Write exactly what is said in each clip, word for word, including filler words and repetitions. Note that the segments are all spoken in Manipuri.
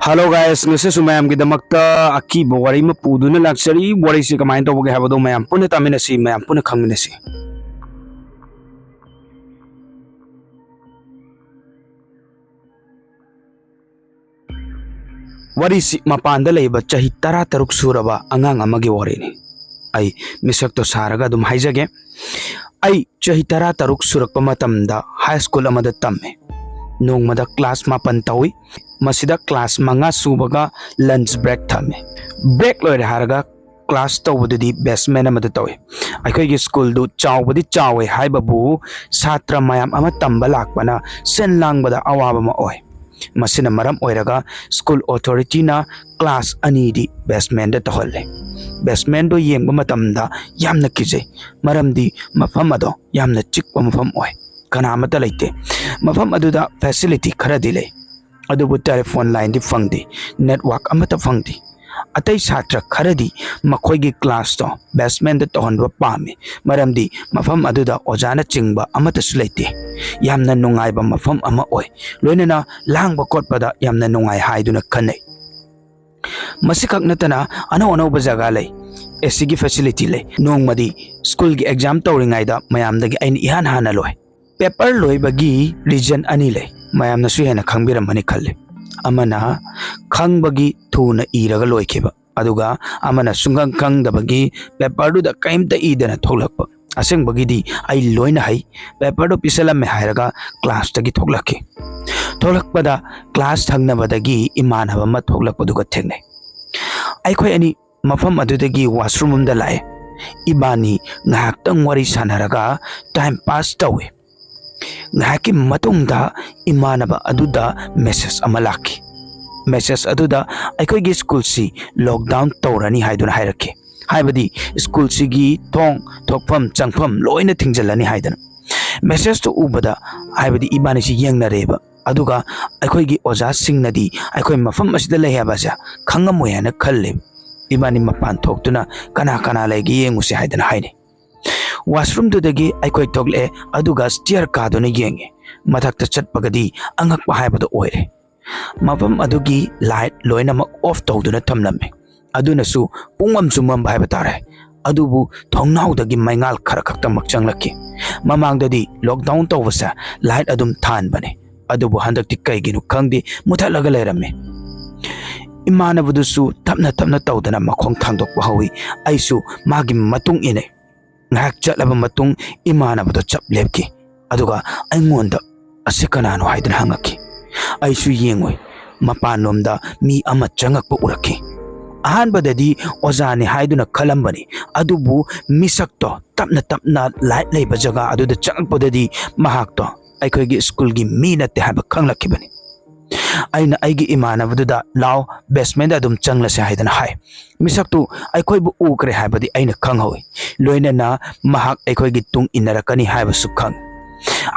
Hello guys, ꯉꯁꯤꯁꯨ ꯃꯌꯥꯝꯒꯤꯗꯃꯛꯇ ꯑꯀꯤꯕ ꯋꯥꯔꯤ ꯑꯃ ꯄꯨꯗꯨꯅ ꯂꯥꯛꯆꯔꯤ꯫ ꯋꯥꯔꯤꯁꯤ ꯀꯃꯥꯏꯅ ꯇꯧꯕꯒꯦ ꯍꯥꯏꯕꯗꯣ ꯃꯌꯥꯝ ꯄꯨꯟꯅ ꯇꯥꯃꯤꯟꯅꯁꯤ, ꯃꯌꯥꯝ ꯄꯨꯟꯅ ꯈꯪꯃꯤꯟꯅꯁꯤ꯫ ꯋꯥꯔꯤꯁꯤ ꯃꯄꯥꯟꯗ ꯂꯩꯕ ꯆꯍꯤ ꯇꯔꯥꯇꯔꯨꯛ ꯁꯨꯔꯕ ꯑꯉꯥꯡ ꯑꯃꯒꯤ ꯋꯥꯔꯤꯅꯤ꯫ ꯑꯩ ꯃꯤꯁꯛꯇꯣ ꯁꯥꯔꯒ ꯑꯗꯨꯝ ꯍꯥꯏꯖꯒꯦ꯫ ꯑꯩ ꯆꯍꯤ ꯇꯔꯥꯇꯔꯨꯛ ꯁꯨꯔꯛꯄ ꯃꯇꯝꯗ ꯍꯥꯏ ꯁ꯭ꯀꯨꯜ ꯑꯃꯗ ꯇꯝꯃꯤ꯫ ꯅꯣꯡꯃꯗ ꯀ꯭ꯂꯥꯁ ꯃꯥꯄꯟ ꯇꯧꯏ꯫ ꯃꯁꯤꯗ ꯀ꯭ꯂꯥꯁ ꯃꯉꯥ ꯁꯨꯕꯒ ꯂꯟꯆ ꯕ꯭ꯔꯦꯛ ꯊꯝꯃꯤ꯫ ꯕ꯭ꯔꯦꯛ ꯂꯣꯏꯔꯦ ꯍꯥꯏꯔꯒ ꯀ꯭ꯂꯥꯁ ꯇꯧꯕꯗꯨꯗꯤ ꯕꯦꯁꯃꯦꯟ ꯑꯃꯗ ꯇꯧꯏ꯫ ꯑꯩꯈꯣꯏꯒꯤ ꯁ꯭ꯀꯨꯜꯗꯨ ꯆꯥꯎꯕꯗꯤ ꯆꯥꯎꯋꯦ ꯍꯥꯏꯕꯕꯨ ꯁꯥꯇ꯭ꯔ ꯃꯌꯥꯝ ꯑꯃ ꯇꯝꯕ ꯂꯥꯛꯄꯅ ꯁꯤꯟ ꯂꯥꯡꯕꯗ ꯑꯋꯥꯕ ꯑꯃ ꯑꯣꯏ꯫ ꯃꯁꯤꯅ ꯃꯔꯝ ꯑꯣꯏꯔꯒ ꯁ꯭ꯀꯨꯜ ꯑꯣꯊꯣꯔꯤꯇꯤꯅ ꯀ꯭ꯂꯥꯁ ꯑꯅꯤꯗꯤ ꯕꯦꯁꯃꯦꯟꯗ ꯇꯧꯍꯜꯂꯤ꯫ ꯕꯦꯁꯃꯦꯟꯗꯣ ꯌꯦꯡꯕ ꯃꯇꯝꯗ ꯌꯥꯝꯅ ꯀꯤꯖꯩ, ꯃꯔꯝꯗꯤ ꯃꯐꯝ ꯑꯗꯣ ꯌꯥꯝꯅ ꯆꯤꯛꯄ ꯃꯐꯝ ꯑꯣꯏ꯫ ꯀꯅꯥ ꯑꯃꯠꯇ ꯂꯩꯇꯦ꯫ ꯃꯐꯝ ꯑꯗꯨꯗ ꯐꯦꯁꯤꯂꯤꯇꯤ ꯈꯔꯗꯤ ꯂꯩ, ꯑꯗꯨꯕꯨ ꯇꯦꯂꯤꯐꯣꯟ ꯂꯥꯏꯟꯗꯤ ꯐꯪꯗꯦ, ꯅꯦꯠꯋꯥꯛ ꯑꯃꯠꯇ ꯐꯪꯗꯦ꯫ ꯑꯇꯩ ꯁꯥꯇ꯭ꯔ ꯈꯔꯗꯤ ꯃꯈꯣꯏꯒꯤ ꯀ꯭ꯂꯥꯁꯇꯣ ꯕꯦꯁꯃꯦꯟꯗ ꯇꯧꯍꯟꯕ ꯄꯥꯝꯃꯤ, ꯃꯔꯝꯗꯤ ꯃꯐꯝ ꯑꯗꯨꯗ ꯑꯣꯖꯥꯅ ꯆꯤꯡꯕ ꯑꯃꯠꯇꯁꯨ ꯂꯩꯇꯦ꯫ ꯌꯥꯝꯅ ꯅꯨꯡꯉꯥꯏꯕ ꯃꯐꯝ ꯑꯃ ꯑꯣꯏ, ꯂꯣꯏꯅꯅ ꯂꯥꯡꯕ ꯈꯣꯠꯄꯗ ꯌꯥꯝꯅ ꯅꯨꯡꯉꯥꯏ ꯍꯥꯏꯗꯨꯅ ꯈꯟꯅꯩ꯫ ꯃꯁꯤꯈꯛ ꯅꯠꯇꯅ ꯑꯅꯧ ꯑꯅꯧꯕ ꯖꯒꯥ ꯂꯩ, ꯑꯦ ꯁꯤꯒꯤ ꯐꯦꯁꯤꯂꯤꯇꯤ ꯂꯩ꯫ ꯅꯣꯡꯃꯗꯤ ꯁ꯭ꯀꯨꯜꯒꯤ ꯑꯦꯛꯖꯥꯝ ꯇꯧꯔꯤꯉꯩꯗ ꯃꯌꯥꯝꯗꯒꯤ ꯑꯩꯅ ꯏꯍꯥꯟ ꯍꯥꯟꯅ ꯂꯣꯏ꯫ ꯄꯦꯄꯔ ꯂꯣꯏꯕꯒꯤ ꯔꯤꯖꯟ ꯑꯅꯤ ꯂꯩ, ꯃꯌꯥꯝꯅꯁꯨ ꯍꯦꯟꯅ ꯈꯪꯕꯤꯔꯝꯃꯅꯤ ꯈꯜꯂꯤ꯫ ꯑꯃꯅ ꯈꯪꯕꯒꯤ ꯊꯨꯅ ꯏꯔꯒ ꯂꯣꯏꯈꯤꯕ, ꯑꯗꯨꯒ ꯑꯃꯅ ꯁꯨꯡꯈꯪ ꯈꯪꯗꯕꯒꯤ ꯄꯦꯄꯔꯗꯨꯗ ꯀꯔꯤꯝꯇ ꯏꯗꯅ ꯊꯣꯛꯂꯛꯄ꯫ ꯑꯁꯦꯡꯕꯒꯤꯗꯤ ꯑꯩ ꯂꯣꯏꯅ ꯍꯩ, ꯄꯦꯄꯔꯗꯨ ꯄꯤꯁꯜꯂꯝꯃꯦ ꯍꯥꯏꯔꯒ ꯀ꯭ꯂꯥꯁꯇꯒꯤ ꯊꯣꯛꯂꯛꯈꯤ꯫ ꯊꯣꯛꯂꯛꯄꯗ ꯀ꯭ꯂꯥꯁ ꯊꯪꯅꯕꯗꯒꯤ ꯏꯃꯥꯟꯅꯕ ꯑꯃ ꯊꯣꯛꯂꯛꯄꯗꯨꯒ ꯊꯦꯡꯅꯩ꯫ ꯑꯩꯈꯣꯏ ꯑꯅꯤ ꯃꯐꯝ ꯑꯗꯨꯗꯒꯤ ꯋꯥꯁꯔꯨꯝ ꯑꯃꯗ ꯂꯥꯛꯑꯦ꯫ ꯏꯕꯥꯅꯤ ꯉꯥꯏꯍꯥꯛꯇꯪ ꯋꯥꯔꯤ ꯁꯥꯟꯅꯔꯒ ꯇꯥꯏꯝ ꯄꯥꯁ ꯇꯧꯏ꯫ ꯉꯥꯏꯍꯥꯛꯀꯤ ꯃꯇꯨꯡꯗ ꯏꯃꯥꯟꯅꯕ ꯑꯗꯨꯗ ꯃꯦꯁꯦꯖ ꯑꯃ ꯂꯥꯛꯈꯤ꯫ ꯃꯦꯁꯦꯖ ꯑꯗꯨꯗ ꯑꯩꯈꯣꯏꯒꯤ ꯁ꯭ꯀꯨꯜꯁꯤ ꯂꯣꯛꯗꯥꯎꯟ ꯇꯧꯔꯅꯤ ꯍꯥꯏꯗꯨꯅ ꯍꯥꯏꯔꯛꯈꯤ꯫ ꯍꯥꯏꯕꯗꯤ ꯁ꯭ꯀꯨꯜꯁꯤꯒꯤ ꯊꯣꯡ, ꯊꯣꯛꯐꯝ, ꯆꯪꯐꯝ ꯂꯣꯏꯅ ꯊꯤꯡꯖꯤꯜꯂꯅꯤ ꯍꯥꯏꯗꯅ꯫ ꯃꯦꯁꯦꯖꯇꯨ ꯎꯕꯗ, ꯍꯥꯏꯕꯗꯤ ꯏꯕꯥꯅꯤꯁꯤ ꯌꯦꯡꯅꯔꯦꯕ꯫ ꯑꯗꯨꯒ ꯑꯩꯈꯣꯏꯒꯤ ꯑꯣꯖꯥꯁꯤꯡꯅꯗꯤ ꯑꯩꯈꯣꯏ ꯃꯐꯝ ꯑꯁꯤꯗ ꯂꯩ ꯍꯥꯏꯕꯁꯦ ꯈꯪꯉꯝꯃꯣꯏ ꯍꯥꯏꯅ ꯈꯜꯂꯦ꯫ ꯏꯕꯥꯅꯤ ꯃꯄꯥꯟ ꯊꯣꯛꯇꯨꯅ ꯀꯅꯥ ꯀꯅꯥ ꯂꯩꯒꯦ ꯌꯦꯡꯉꯨꯁꯦ ꯍꯥꯏꯗꯅ ꯍꯥꯏꯅꯩ꯫ ꯋꯥꯁꯔꯨꯝꯗꯨꯗꯒꯤ ꯑꯩꯈꯣꯏ ꯊꯣꯛꯂꯛꯑꯦ, ꯑꯗꯨꯒ ꯁ꯭ꯇꯤꯌꯔ ꯀꯥꯗꯨꯅ ꯌꯦꯡꯉꯦ꯫ ꯃꯊꯛꯇ ꯆꯠꯄꯒꯗꯤ ꯑꯉꯛꯄ ꯍꯥꯏꯕꯗꯨ ꯑꯣꯏꯔꯦ꯫ ꯃꯐꯝ ꯑꯗꯨꯒꯤ ꯂꯥꯏꯠ ꯂꯣꯏꯅꯃꯛ ꯑꯣꯐ ꯇꯧꯗꯨꯅ ꯊꯝꯂꯝꯃꯤ꯫ ꯑꯗꯨꯅꯁꯨ ꯄꯨꯡꯃꯝ ꯆꯨꯝꯃꯝꯕ ꯍꯥꯏꯕ ꯇꯥꯔꯦ꯫ ꯑꯗꯨꯕꯨ ꯊꯣꯡꯅꯥꯎꯗꯒꯤ ꯃꯩꯉꯥꯜ ꯈꯔ ꯈꯛꯇꯃꯛ ꯆꯪꯂꯛꯈꯤ꯫ ꯃꯃꯥꯡꯗꯗꯤ ꯂꯣꯛꯗꯥꯎꯟ ꯇꯧꯕꯁꯦ ꯂꯥꯏꯠ ꯑꯗꯨꯝ ꯊꯥꯟꯕꯅꯤ, ꯑꯗꯨꯕꯨ ꯍꯟꯗꯛꯇꯤ ꯀꯩꯒꯤꯅꯣ ꯈꯪꯗꯦ, ꯃꯨꯊꯠꯂꯒ ꯂꯩꯔꯝꯃꯤ꯫ ꯏꯃꯥꯟꯅꯕꯗꯨꯁꯨ ꯇꯞꯅ ꯇꯞꯅ ꯇꯧꯗꯅ ꯃꯈꯣꯡ ꯊꯥꯡꯗꯣꯛꯄ ꯍꯧꯏ꯫ ꯑꯩꯁꯨ ꯃꯥꯒꯤ ꯃꯇꯨꯡ ꯏꯟꯅꯩ꯫ ꯉꯥꯏꯍꯥꯛ ꯆꯠꯂꯕ ꯃꯇꯨꯡ ꯏꯃꯥꯟꯅꯕꯗꯣ ꯆꯞ ꯂꯦꯞꯈꯤ, ꯑꯗꯨꯒ ꯑꯩꯉꯣꯟꯗ "ꯑꯁꯤ ꯀꯅꯥꯅꯣ?" ꯍꯥꯏꯗꯨꯅ ꯍꯪꯉꯛꯈꯤ꯫ ꯑꯩꯁꯨ ꯌꯦꯡꯉꯨꯏ, ꯃꯄꯥꯟꯂꯣꯝꯗ ꯃꯤ ꯑꯃ ꯆꯪꯉꯛꯄ ꯎꯔꯛꯈꯤ꯫ ꯑꯍꯥꯟꯕꯗꯗꯤ ꯑꯣꯖꯥꯅꯤ ꯍꯥꯏꯗꯨꯅ ꯈꯜꯂꯝꯕꯅꯤ, ꯑꯗꯨꯕꯨ ꯃꯤꯁꯛꯇꯣ ꯇꯞꯅ ꯇꯞꯅ ꯂꯥꯏꯠ ꯂꯩꯕ ꯖꯒꯥ ꯑꯗꯨꯗ ꯆꯪꯉꯛꯄꯗꯗꯤ ꯃꯍꯥꯛꯇꯣ ꯑꯩꯈꯣꯏꯒꯤ ꯁ꯭ꯀꯨꯜꯒꯤ ꯃꯤ ꯅꯠꯇꯦ ꯍꯥꯏꯕ ꯈꯪꯂꯛꯈꯤꯕꯅꯤ꯫ ꯑꯩꯅ ꯑꯩꯒꯤ ꯏꯃꯥꯟꯅꯕꯗꯨꯗ "ꯂꯥꯎ, ꯕꯦꯁꯃꯦꯟꯗ ꯑꯗꯨꯝ ꯆꯪꯂꯁꯦ" ꯍꯥꯏꯗꯅ ꯍꯥꯏ꯫ ꯃꯤꯁꯛꯇꯨ ꯑꯩꯈꯣꯏꯕꯨ ꯎꯈ꯭ꯔꯦ ꯍꯥꯏꯕꯗꯤ ꯑꯩꯅ ꯈꯪꯍꯧꯏ, ꯂꯣꯏꯅꯅ ꯃꯍꯥꯛ ꯑꯩꯈꯣꯏꯒꯤ ꯇꯨꯡ ꯏꯟꯅꯔꯛꯀꯅꯤ ꯍꯥꯏꯕꯁꯨ ꯈꯪꯏ꯫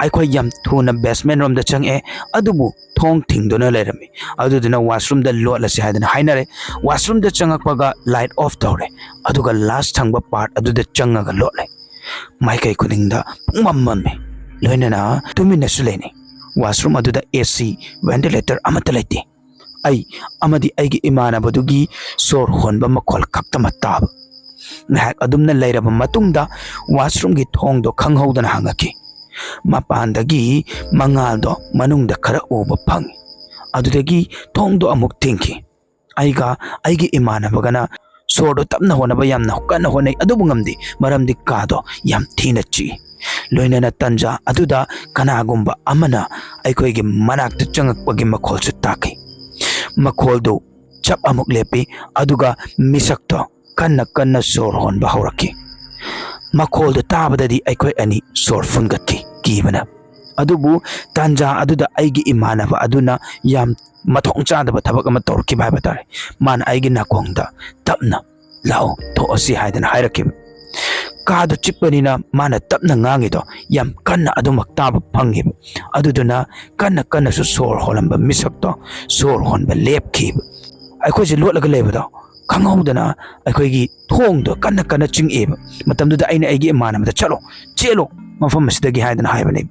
ꯑꯩꯈꯣꯏ ꯌꯥꯝ ꯊꯨꯅ ꯕꯦꯁꯃꯦꯟ ꯔꯣꯝꯗ ꯆꯪꯉꯛꯑꯦ, ꯑꯗꯨꯕꯨ ꯊꯣꯡ ꯊꯤꯡꯗꯨꯅ ꯂꯩꯔꯝꯃꯤ꯫ ꯑꯗꯨꯗꯨꯅ ꯋꯥꯁꯔꯨꯝꯗ ꯂꯣꯠꯂꯁꯦ ꯍꯥꯏꯗꯅ ꯍꯥꯏꯅꯔꯦ꯫ ꯋꯥꯁꯔꯨꯝꯗ ꯆꯪꯉꯛꯄꯒ ꯂꯥꯏꯠ ꯑꯣꯐ ꯇꯧꯔꯦ, ꯑꯗꯨꯒ ꯂꯥꯁ ꯊꯪꯕ ꯄꯥꯔꯠ ꯑꯗꯨꯗ ꯆꯪꯉꯒ ꯂꯣꯠꯂꯦ꯫ ꯃꯥꯏꯀꯩ ꯈꯨꯗꯤꯡꯗ ꯄꯨꯡꯃꯝ ꯃꯝꯃꯤ, ꯂꯣꯏꯅꯅ ꯇꯨꯃꯤꯟꯅꯁꯨ ꯂꯩꯅꯩ꯫ ꯋꯥꯁꯔꯨꯝ ꯑꯗꯨꯗ ꯑꯦ ꯁꯤ, ꯚꯦꯟꯇꯤꯂꯦꯇꯔ ꯑꯃꯠꯇ ꯂꯩꯇꯦ꯫ ꯑꯩ ꯑꯃꯗꯤ ꯑꯩꯒꯤ ꯏꯃꯥꯟꯅꯕꯗꯨꯒꯤ ꯁꯣꯔ ꯍꯣꯟꯕ ꯃꯈꯣꯜ ꯈꯛꯇꯃꯛ ꯇꯥꯕ꯫ ꯉꯥꯏꯍꯥꯛ ꯑꯗꯨꯝꯅ ꯂꯩꯔꯕ ꯃꯇꯨꯡꯗ ꯋꯥꯁꯔꯨꯝꯒꯤ ꯊꯣꯡꯗꯣ ꯈꯪꯍꯧꯗꯅ ꯍꯥꯡꯉꯛꯈꯤ꯫ ꯃꯄꯥꯟꯗꯒꯤ ꯃꯉꯥꯜꯗꯣ ꯃꯅꯨꯡꯗ ꯈꯔ ꯎꯕ ꯐꯪꯉꯤ꯫ ꯑꯗꯨꯗꯒꯤ ꯊꯣꯡꯗꯣ ꯑꯃꯨꯛ ꯊꯤꯡꯈꯤ꯫ ꯑꯩꯒ ꯑꯩꯒꯤ ꯏꯃꯥꯟꯅꯕꯒꯅ ꯁꯣꯔꯗꯣ ꯇꯞꯅ ꯍꯣꯠꯅꯕ ꯌꯥꯝꯅ ꯀꯟꯅ ꯍꯣꯠꯅꯩ, ꯑꯗꯨꯕꯨ ꯉꯝꯗꯦ, ꯃꯔꯝꯗꯤ ꯀꯥꯗꯣ ꯌꯥꯝ ꯊꯤꯅ ꯆꯤꯛꯏ꯫ ꯂꯣꯏꯅꯅ ꯇꯟꯖꯥ ꯑꯗꯨꯗ ꯀꯅꯥꯒꯨꯝꯕ ꯑꯃꯅ ꯑꯩꯈꯣꯏꯒꯤ ꯃꯅꯥꯛꯇ ꯆꯪꯉꯛꯄꯒꯤ ꯃꯈꯣꯜꯁꯨ ꯇꯥꯈꯤ꯫ ꯃꯈꯣꯜꯗꯨ ꯆꯞ ꯑꯃꯨꯛ ꯂꯦꯞꯄꯤ, ꯑꯗꯨꯒ ꯃꯤꯁꯛꯇꯣ ꯀꯟꯅ ꯀꯟꯅ ꯁꯣꯔ ꯍꯣꯟꯕ ꯍꯧꯔꯛꯈꯤ꯫ ꯃꯈꯣꯜꯗꯨ ꯇꯥꯕꯗꯗꯤ ꯑꯩꯈꯣꯏ ꯑꯅꯤ ꯁꯣꯔ ꯐꯨꯟꯒꯠꯈꯤ, ꯀꯤꯕꯅ꯫ ꯑꯗꯨꯕꯨ ꯇꯥꯟꯖꯥ ꯑꯗꯨꯗ ꯑꯩꯒꯤ ꯏꯃꯥꯟꯅꯕ ꯑꯗꯨꯅ ꯌꯥꯝ ꯃꯊꯣꯡ ꯆꯥꯗꯕ ꯊꯕꯛ ꯑꯃ ꯇꯧꯔꯛꯈꯤꯕ ꯍꯥꯏꯕ ꯇꯥꯔꯦ꯫ ꯃꯥꯅ ꯑꯩꯒꯤ ꯅꯥꯀꯣꯡꯗ ꯇꯞꯅ "ꯂꯥꯛꯑꯣ, ꯊꯣꯛꯑꯁꯤ" ꯍꯥꯏꯗꯅ ꯍꯥꯏꯔꯛꯈꯤꯕ꯫ ꯀꯥꯗꯨ ꯆꯤꯛꯄꯅꯤꯅ ꯃꯥꯅ ꯇꯞꯅ ꯉꯥꯡꯉꯤꯗꯣ ꯌꯥꯝ ꯀꯟꯅ ꯑꯗꯨꯃꯛ ꯇꯥꯕ ꯐꯪꯉꯦꯕ꯫ ꯑꯗꯨꯗꯨꯅ ꯀꯟꯅ ꯀꯟꯅꯁꯨ ꯁꯣꯔ ꯍꯣꯜꯂꯝꯕ ꯃꯤꯁꯛꯇꯣ ꯁꯣꯔ ꯍꯣꯟꯕ ꯂꯦꯞꯈꯤꯕ꯫ ꯑꯩꯈꯣꯏꯁꯦ ꯂꯣꯠꯂꯒ ꯂꯩꯕꯗꯣ ꯈꯪꯍꯧꯗꯅ ꯑꯩꯈꯣꯏꯒꯤ ꯊꯣꯡꯗꯣ ꯀꯟꯅ ꯀꯟꯅ ꯆꯤꯡꯉꯛꯑꯦꯕ꯫ ꯃꯇꯝꯗꯨꯗ ꯑꯩꯅ ꯑꯩꯒꯤ ꯏꯃꯥꯟꯅꯕꯗ "ꯆꯠꯂꯣ, ꯆꯦꯜꯂꯣ ꯃꯐꯝ ꯑꯁꯤꯗꯒꯤ" ꯍꯥꯏꯗꯅ ꯍꯥꯏꯕꯅꯦ꯫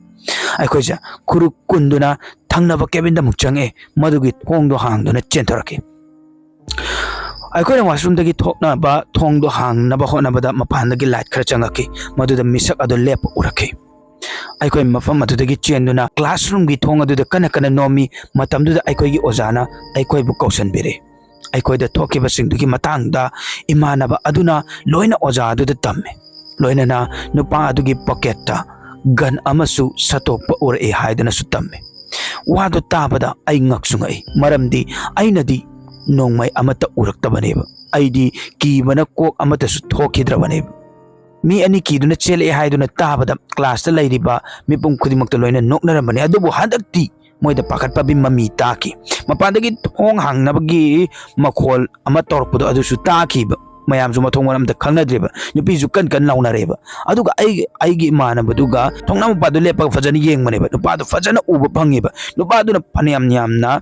ꯑꯩꯈꯣꯏꯁꯦ ꯈꯨꯔꯨ ꯀꯨꯟꯗꯨꯅ ꯊꯪꯅꯕ cabin ꯗ ꯑꯃꯨꯛ ꯆꯪꯉꯛꯑꯦ꯫ ꯃꯗꯨꯒꯤ ꯊꯣꯡꯗꯣ ꯍꯥꯡꯗꯨꯅ ꯆꯦꯟꯊꯣꯔꯛꯈꯤ꯫ ꯑꯩꯈꯣꯏꯅ washroom ꯗꯒꯤ ꯊꯣꯛꯅꯕ ꯊꯣꯡꯗꯣ ꯍꯥꯡꯅꯕ ꯍꯣꯠꯅꯕꯗ ꯃꯄꯥꯟꯗꯒꯤ light ꯈꯔ ꯆꯪꯉꯛꯈꯤ꯫ ꯃꯗꯨꯗ ꯃꯤꯁꯛ ꯑꯗꯨ ꯂꯦꯞꯄ ꯎꯔꯛꯈꯤ꯫ ꯑꯩꯈꯣꯏ ꯃꯐꯝ ꯑꯗꯨꯗꯒꯤ ꯆꯦꯟꯗꯨꯅ classroom ꯒꯤ ꯊꯣꯡ ꯑꯗꯨꯗ ꯀꯟꯅ ꯀꯟꯅ ꯅꯣꯝꯃꯤ꯫ ꯃꯇꯝꯗꯨꯗ ꯑꯩꯈꯣꯏꯒꯤ ꯑꯣꯖꯥꯅ ꯑꯩꯈꯣꯏꯕꯨ ꯀꯧꯁꯟꯕꯤꯔꯦ꯫ ꯑꯩꯈꯣꯏꯗ ꯊꯣꯛꯈꯤꯕꯁꯤꯡꯗꯨꯒꯤ ꯃꯇꯥꯡꯗ ꯏꯃꯥꯟꯅꯕ ꯑꯗꯨꯅ ꯂꯣꯏꯅ ꯑꯣꯖꯥ ꯑꯗꯨꯗ ꯇꯝꯃꯤ꯫ ꯂꯣꯏꯅꯅ ꯅꯨꯄꯥ ꯑꯗꯨꯒꯤ pocket ꯇ gun ꯑꯃꯁꯨ ꯁꯠꯇꯣꯛꯄ ꯎꯔꯛꯏ ꯍꯥꯏꯗꯨꯅꯁꯨ ꯇꯝꯃꯤ꯫ ꯋꯥꯗꯨ ꯇꯥꯕꯗ ꯑꯩ ꯉꯛꯁꯨ ꯉꯛꯏ, ꯃꯔꯝꯗꯤ ꯑꯩꯅꯗꯤ ꯅꯣꯡꯃꯩ ꯑꯃꯠꯇ ꯎꯔꯛꯇꯕꯅꯦꯕ꯫ ꯑꯩꯗꯤ ꯀꯤꯕꯅ ꯀꯣꯛ ꯑꯃꯠꯇꯁꯨ ꯊꯣꯛꯈꯤꯗ꯭ꯔꯕꯅꯦꯕ꯫ ꯃꯤ ꯑꯅꯤ ꯀꯤꯗꯨꯅ ꯆꯦꯜꯂꯛꯑꯦ ꯍꯥꯏꯗꯨꯅ ꯇꯥꯕꯗ class ꯇ ꯂꯩꯔꯤꯕ ꯃꯤꯄꯨꯝ ꯈꯨꯗꯤꯡꯃꯛꯇ ꯂꯣꯏꯅ ꯅꯣꯛꯅꯔꯝꯕꯅꯤ꯫ ꯑꯗꯨꯕꯨ ꯍꯟꯗꯛꯇꯤ ꯃꯣꯏꯗ ꯄꯥꯈꯠꯄꯒꯤ ꯃꯃꯤ ꯇꯥꯈꯤ꯫ ꯃꯄꯥꯟꯗꯒꯤ ꯊꯣꯡ ꯍꯥꯡꯅꯕꯒꯤ ꯃꯈꯣꯜ ꯑꯃ ꯇꯧꯔꯛꯄꯗꯣ ꯑꯗꯨꯁꯨ ꯇꯥꯈꯤꯕ꯫ ꯃꯌꯥꯝꯁꯨ ꯃꯊꯣꯡ ꯃꯔꯝ ꯑꯝꯇ ꯈꯪꯅꯗ꯭ꯔꯦꯕ꯫ ꯅꯨꯄꯤꯁꯨ ꯀꯟ ꯀꯟ ꯂꯥꯎꯅꯔꯦꯕ꯫ ꯑꯗꯨꯒ ꯑꯩ, ꯑꯩꯒꯤ ꯏꯃꯥꯟꯅꯕꯗꯨꯒ ꯊꯣꯡꯅꯥꯎ ꯃꯄꯥꯗꯨ ꯂꯦꯞꯄꯒ ꯐꯖꯅ ꯌꯦꯡꯕꯅꯦꯕ꯫ ꯅꯨꯄꯥꯗꯣ ꯐꯖꯅ ꯎꯕ ꯐꯪꯉꯦꯕ꯫ ꯅꯨꯄꯥꯗꯨꯅ ꯐꯅꯌꯥꯝ ꯌꯥꯝꯅ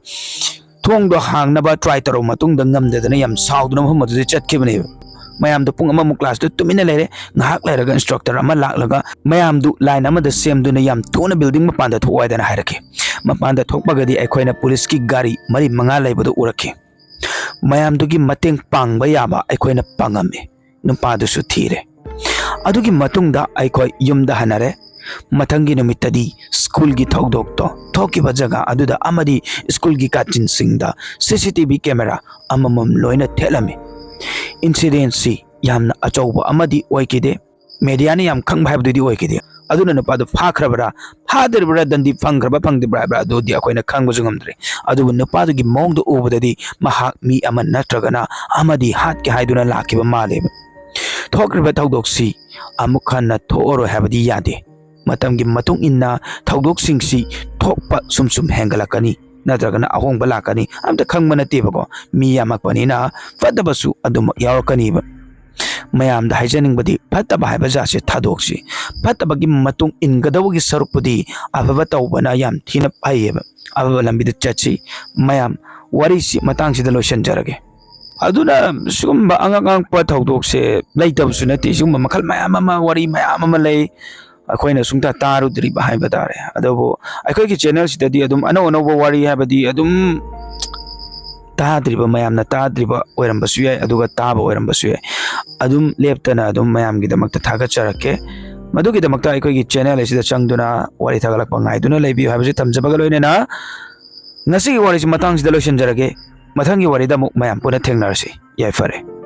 ꯊꯣꯡꯗꯣ ꯍꯥꯡꯅꯕ try ꯇꯧꯔꯕ ꯃꯇꯨꯡꯗ ꯉꯝꯗꯗꯅ ꯌꯥꯝ ꯁꯥꯎꯗꯨꯅ ꯃꯐꯝ ꯑꯗꯨꯗ ꯆꯠꯈꯤꯕꯅꯦꯕ꯫ ꯃꯌꯥꯝꯗꯣ ꯄꯨꯡ ꯑꯃꯃꯨꯛ class ꯇꯨ ꯇꯨꯃꯤꯟꯅ ꯂꯩꯔꯦ꯫ ꯉꯥꯏꯍꯥꯛ ꯂꯩꯔꯒ instructor ꯑꯃ ꯂꯥꯛꯂꯒ ꯃꯌꯥꯝꯗꯨ line ꯑꯃꯗ ꯁꯦꯝꯗꯨꯅ ꯌꯥꯝ ꯊꯨꯅ building ꯃꯄꯥꯟꯗ ꯊꯣꯛꯑꯣ ꯍꯥꯏꯗꯅ ꯍꯥꯏꯔꯛꯈꯤ꯫ ꯃꯄꯥꯟꯗ ꯊꯣꯛꯄꯒꯗꯤ ꯑꯩꯈꯣꯏꯅ police ꯀꯤ ꯒꯥꯔꯤ ꯃꯔꯤ ꯃꯉꯥ ꯂꯩꯕꯗꯨ ꯎꯔꯛꯈꯤ꯫ ꯃꯌꯥꯝꯗꯨꯒꯤ ꯃꯇꯦꯡ ꯄꯥꯡꯕ ꯌꯥꯕ ꯑꯩꯈꯣꯏꯅ ꯄꯥꯡꯉꯝꯃꯤ꯫ ꯅꯨꯄꯥꯗꯨꯁꯨ ꯊꯤꯔꯦ꯫ ꯑꯗꯨꯒꯤ ꯃꯇꯨꯡꯗ ꯑꯩꯈꯣꯏ ꯌꯨꯝꯗ ꯍꯟꯅꯔꯦ꯫ ꯃꯊꯪꯒꯤ ꯅꯨꯃꯤꯠꯇꯗꯤ school ꯒꯤ ꯊꯧꯗꯣꯛꯇꯣ ꯊꯣꯛꯈꯤꯕ ꯖꯒꯥ ꯑꯗꯨꯗ ꯑꯃꯗꯤ school ꯒꯤ ꯀꯥꯆꯤꯟꯁꯤꯡꯗ C C T V camera ꯑꯃꯃꯝ ꯂꯣꯏꯅ ꯊꯦꯠꯂꯝꯃꯤ꯫ Incident ꯁꯤ ꯌꯥꯝꯅ ꯑꯆꯧꯕ ꯑꯃꯗꯤ ꯑꯣꯏꯈꯤꯗꯦ꯫ Media ꯅ ꯌꯥꯝ ꯈꯪꯕ ꯍꯥꯏꯕꯗꯨꯗꯤ ꯑꯣꯏꯈꯤꯗꯦ꯫ ꯑꯗꯨꯅ ꯅꯨꯄꯥꯗꯨ ꯐꯥꯈ꯭ꯔꯕ꯭ꯔꯥ, ꯐꯥꯗ꯭ꯔꯤꯕ꯭ꯔꯥ, ꯗꯟꯗꯤ ꯐꯪꯈ꯭ꯔꯕ ꯐꯪꯗ꯭ꯔꯤꯕ꯭ꯔꯥ ꯍꯥꯏꯕ꯭ꯔꯥ ꯑꯗꯨꯗꯤ ꯑꯩꯈꯣꯏꯅ ꯈꯪꯕꯁꯨ ꯉꯝꯗ꯭ꯔꯦ꯫ ꯑꯗꯨꯕꯨ ꯅꯨꯄꯥꯗꯨꯒꯤ ꯃꯑꯣꯡꯗ ꯎꯕꯗꯗꯤ ꯃꯍꯥꯛ ꯃꯤ ꯑꯃ ꯅꯠꯇ꯭ꯔꯒꯅ ꯑꯃꯗꯤ ꯍꯥꯠꯀꯦ ꯍꯥꯏꯗꯨꯅ ꯂꯥꯛꯈꯤꯕ ꯃꯥꯜꯂꯦꯕ꯫ ꯊꯣꯛꯈ꯭ꯔꯤꯕ ꯊꯧꯗꯣꯛꯁꯤ ꯑꯃꯨꯛ ꯍꯟꯅ ꯊꯣꯛꯑꯔꯣꯏ ꯍꯥꯏꯕꯗꯤ ꯌꯥꯗꯦ꯫ ꯃꯇꯝꯒꯤ ꯃꯇꯨꯡ ꯏꯟꯅ ꯊꯧꯗꯣꯛꯁꯤꯡꯁꯤ ꯊꯣꯛꯄ ꯁꯨꯝ ꯁꯨꯝ ꯍꯦꯟꯒꯠꯂꯛꯀꯅꯤ, ꯅꯠꯇ꯭ꯔꯒꯅ ꯑꯍꯣꯡꯕ ꯂꯥꯛꯀꯅꯤ, ꯑꯝꯇ ꯈꯪꯕ ꯅꯠꯇꯦꯕꯀꯣ꯫ ꯃꯤ ꯌꯥꯝꯃꯛꯄꯅꯤꯅ ꯐꯠꯇꯕꯁꯨ ꯑꯗꯨꯃꯛ ꯌꯥꯎꯔꯛꯀꯅꯤꯕ꯫ ꯃꯌꯥꯝꯗ ꯍꯥꯏꯖꯅꯤꯡꯕꯗꯤ, ꯐꯠꯇꯕ ꯍꯥꯏꯕ ꯖꯥꯠꯁꯦ ꯊꯥꯗꯣꯛꯁꯤ꯫ ꯐꯠꯇꯕꯒꯤ ꯃꯇꯨꯡ ꯏꯟꯒꯗꯧꯕꯒꯤ ꯁꯔꯨꯛꯄꯨꯗꯤ ꯑꯐꯕ ꯇꯧꯕꯅ ꯌꯥꯝ ꯊꯤꯅ ꯐꯩꯌꯦꯕ꯫ ꯑꯐꯕ ꯂꯝꯕꯤꯗ ꯆꯠꯁꯤ꯫ ꯃꯌꯥꯝ, ꯋꯥꯔꯤꯁꯤ ꯃꯇꯥꯡꯁꯤꯗ ꯂꯣꯏꯁꯤꯟꯖꯔꯒꯦ꯫ ꯑꯗꯨꯅ ꯁꯤꯒꯨꯝꯕ ꯑꯉꯛ ꯑꯉꯛꯄ ꯊꯧꯗꯣꯛꯁꯦ ꯂꯩꯇꯕꯁꯨ ꯅꯠꯇꯦ꯫ ꯁꯤꯒꯨꯝꯕ ꯃꯈꯜ ꯃꯌꯥꯝ ꯑꯃ, ꯋꯥꯔꯤ ꯃꯌꯥꯝ ꯑꯃ ꯂꯩ꯫ ꯑꯩꯈꯣꯏꯅ ꯁꯨꯡꯇꯥ ꯇꯥꯔꯨꯗ꯭ꯔꯤꯕ ꯍꯥꯏꯕ ꯇꯥꯔꯦ꯫ ꯑꯗꯨꯕꯨ ꯑꯩꯈꯣꯏꯒꯤ ꯆꯦꯅꯦꯜꯁꯤꯗꯗꯤ ꯑꯗꯨꯝ ꯑꯅꯧ ꯑꯅꯧꯕ ꯋꯥꯔꯤ ꯍꯥꯏꯕꯗꯤ ꯑꯗꯨꯝ ꯇꯥꯗ꯭ꯔꯤꯕ, ꯃꯌꯥꯝꯅ ꯇꯥꯗ꯭ꯔꯤꯕ ꯑꯣꯏꯔꯝꯕꯁꯨ ꯌꯥꯏ, ꯑꯗꯨꯒ ꯇꯥꯕ ꯑꯣꯏꯔꯝꯕꯁꯨ ꯌꯥꯏ꯫ ꯑꯗꯨꯝ ꯂꯦꯞꯇꯅ ꯑꯗꯨꯝ ꯃꯌꯥꯝꯒꯤꯗꯃꯛꯇ ꯊꯥꯒꯠꯆꯔꯛꯀꯦ꯫ ꯃꯗꯨꯒꯤꯗꯃꯛꯇ ꯑꯩꯈꯣꯏꯒꯤ ꯆꯦꯅꯦꯜ ꯑꯁꯤꯗ ꯆꯪꯗꯨꯅ ꯋꯥꯔꯤ ꯊꯥꯒꯠꯂꯛꯄ ꯉꯥꯏꯗꯨꯅ ꯂꯩꯕꯤꯌꯨ ꯍꯥꯏꯕꯁꯤ ꯊꯝꯖꯕꯒ ꯂꯣꯏꯅꯅ, ꯉꯁꯤꯒꯤ ꯋꯥꯔꯤꯁꯤ ꯃꯇꯥꯡꯁꯤꯗ ꯂꯣꯏꯁꯤꯟꯖꯔꯒꯦ꯫ ꯃꯊꯪꯒꯤ ꯋꯥꯔꯤꯗ ꯑꯃꯨꯛ ꯃꯌꯥꯝ ꯄꯨꯟꯅ ꯊꯦꯡꯅꯔꯁꯤ꯫ ꯌꯥꯏꯐꯔꯦ꯫